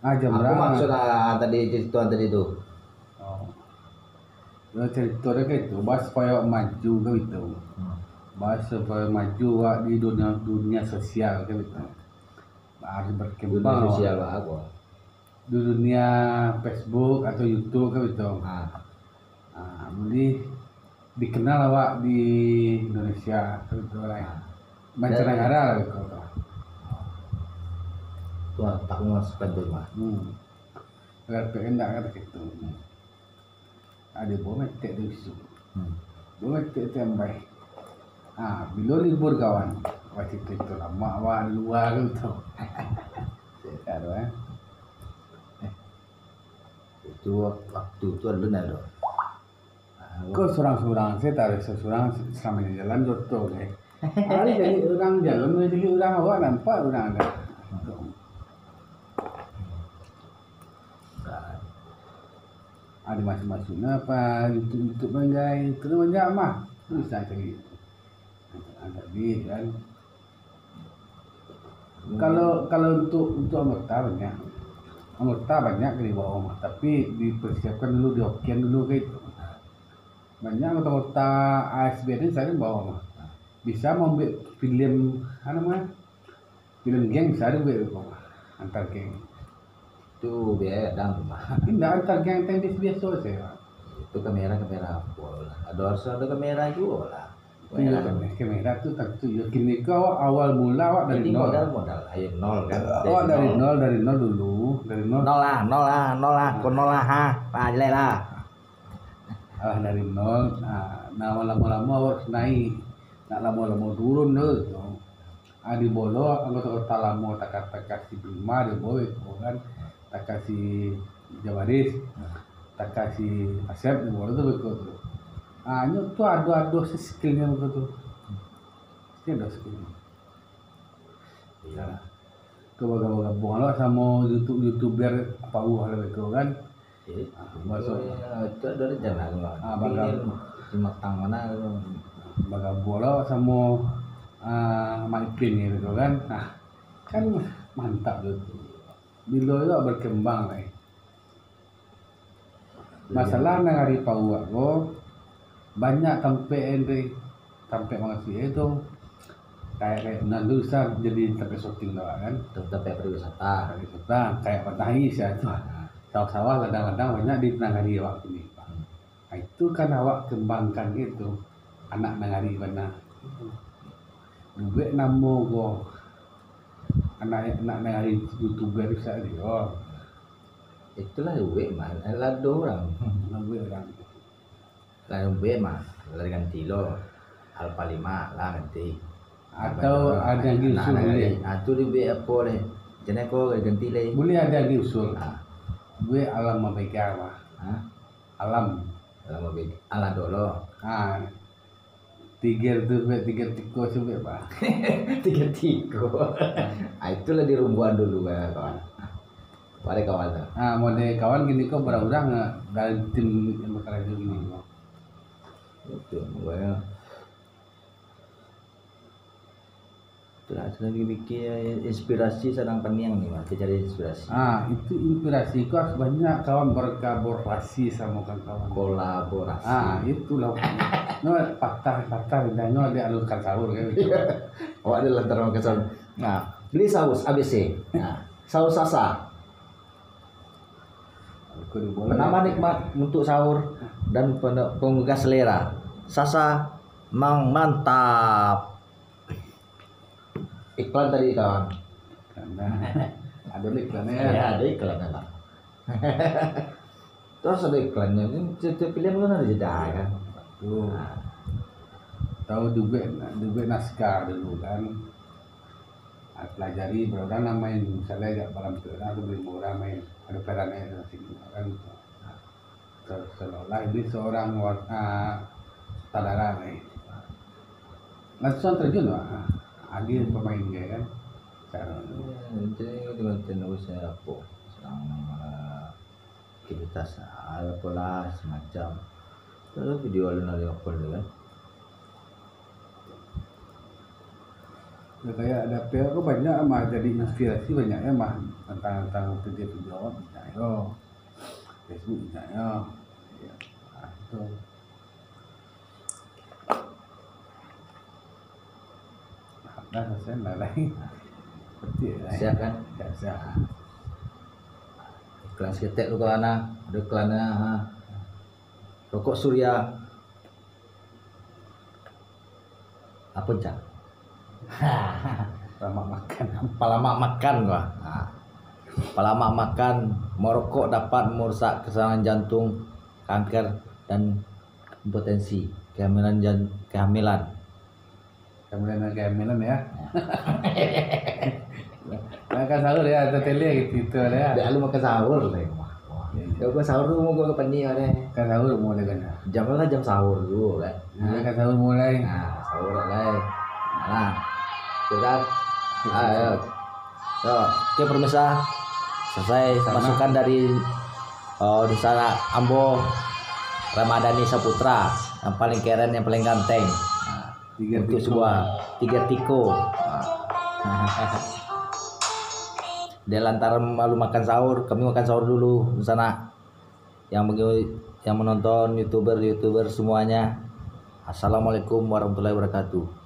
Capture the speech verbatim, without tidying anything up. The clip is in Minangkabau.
Ah, jam Apa berapa? Maksud, ah, tadi cerita tadi tu? Oh. Yo, cerita dia kayak itu, bahas supaya maju ke itu. Hmm. Bahas supaya maju awak di dunia, dunia sosial ke itu. Harus berkembang. Dunia sosial awak. Apa? Di dunia Facebook atau YouTube ke itu. Ah. Ah, jadi dikenal awak di Indonesia, ke itu lah. Ah. Mancanegara lah ke itu. Tu lah, tak masukkan tu mah. Hmm. Kalau pengen tak kata gitu. Ado bawa metek tu isu. Hmm. Bawa metek tu yang baik. Ha, bilo libur kawan? Wah, cerita itu lama, wah, luar tu. Cakap tu, eh. Eh, itu wak-, waktu tu alun ado. Ha, Kau surang-surang, saya tarik sesurang selama di jalan joto, eh. Hari jadi urang jalan, hari jadi urang awak nampak urang ada. Ada masuk-masuknya apa, YouTube-YouTube banggai, terus banyak mah. Terus saya cari. Agak duit kan. Hmm. Kalau, kalau untuk, untuk anggota banyak. Anggota banyak di bawah mah, tapi dipersiapkan dulu, diokean dulu ke itu. Banyak anggota-anggota A S B N ni saya di bawah mah. Bisa membuat film, apa namanya? Film geng bisa dibuat tu, antar geng. Tu biaya gadang tu mah. Indak, antar geng, antar biaso-biaso sajo. Itu kamera, kamera apo lah. Ado harus ado kamera juo lah. Itu kamera. Kamera tu tantu yo kini ko awak awal mula awak dari nol. Modal, modal. Ayo nol kan. Awak dari nol, dari nol dulu, dari nol. Nol lah, nol lah, nol lah, ko nol lah ha. Lah, jelek lah. Alah dari nol, nah, nah lamo-lamo awak naik. Nak lamo-lamo turun tu. Ah, dibolo anggota-anggota lamo, takah-takah si Bima dibolo itu kan, takah si Jabaris, takah si Asep dibolo tu beko tu. Ah, nyo tu ado-ado si skillnyo beko tu. Mesti ado skillnyo. Iyalah. Tu bagabung-gabung lo samo YouTube-YouTuber pauah lo beko kan. Eh, ah, masuk. Itu ado rencana tu lah. Ah, tapi bagabung. Ini matang mano tu. Bagabung lo samo, ah, Mak Ipin ni tu kan. Nah, kan mantap tu. Bilo lo berkembang lai. Masalah nagari pauah ko, banyak tampek Andre, tampek mangasuik e tu, kayak, kayak nan tu bisa jadi tampek syuting tu kan. Tampek pariwisata. Pariwisata, kayak Pantai Ais ya tu. Ah. Sawah-sawah, ladang-ladang banyak di nagari awak kini. Hmm. Ah, itu kan awak kembangkan gitu, anak nagari bana. Duit namo ko, anak, anak nagari YouTuber bisa dio. Itulah duit mah, lado urang. Duit urang. Lah, duit mah, lah diganti lo. Alfa lima lah ganti. Atau ado nan diusul buliah. Ah, tu duit apo lai? Macam mano ko ganti lai? Buliah ado nan diusul. Ah. Duit alam mabega mah. Hah? Alam. Alam mabega. Alam dulu. Ah. Tiger tu, tiger tiko tu, bah. Tiger tiko. Ah, itulah di rumbuan dulu, kawan. Pada kawan tu. Ah, model kawan kini ko barang-barang, ah, dari tim yang bakarajo kini ko. Itu, pokoknya. Itulah, itulah, bikin inspirasi sadang paniang ni, Mas. Kita cari inspirasi. Ah, itu inspirasi ko harus banyak kawan berkolaborasi samo kawan-kawan. Kolaborasi. Ah, itulah. No, patah, patah, lidahnya ada alun ka sahur kan. Awak ada lantaran makan sahur. Nah, beli saus A B C. Nah, saus Sasa. Penambah nikmat untuk sahur dan pen-, penggugah selera. Sasa mang mantap. Iklan tadi, kawan. Karena ada iklannya ya. Ya, ada iklannya lah. Terus ada iklannya. Ini setiap pilihan kan ada jeda kan. Tuh. Nah. Tahu juga, juga naskah dulu kan. Ah, pelajari, berapa orang main, misalnya agak malam tu, orang tu beli orang main, ada perannya ada sini kan. Nah. Se-, seolah-olah ini seorang war-, ah, sutradara ni. Langsung terjun lah, ah, agi pemain dia kan. Cara tu. Ya, jadi dengan teknologi saya apa? Sedang, ah, aktivitas, ah, apolah semacam. Terus video alun-alun apa tu kan? Ya, kayak ada P R ko banyak mah jadi inspirasi banyak ya mah tentang tentang video-video banyak yo. Facebook banyak yo. Ya, ah, itu. Nah, selesai lah, lah. Petik lah. Siap kan? Siap, siap. Iklan saketek dulu, kawan, ah. Ada iklan, ah, ha. Rokok Surya. Apa, Cak? Palamak makan. Palamak makan gua. Ha. Palamak makan, merokok dapat merusak keserangan jantung, kanker, dan impotensi, kehamilan jan-, kehamilan. Kehamilan, kehamilan ya. Makan sahur ya, atau tele gitu, gitu ya. Dak lu makan sahur lah. Wah, wah. Iya. Ya, gua sahur tu mau gua ke Peni ada. Makan sahur mau dah kan. Jam lah jam sahur dulu kan. Nah, makan sahur mulai. Nah, sahur lah. Nah, sudah. Ayo. Yo, oke, pemirsa. Selesai masukan dari, oh, di sana Ambo Ramadhani Saputra, yang paling keren, yang paling ganteng. Nah, untuk sebuah tiga tiko. Nah. Di lantaran malu makan sahur, kami makan sahur dulu di sana. Yang bagi-, yang menonton, YouTuber-YouTuber semuanya, Assalamualaikum warahmatullahi wabarakatuh.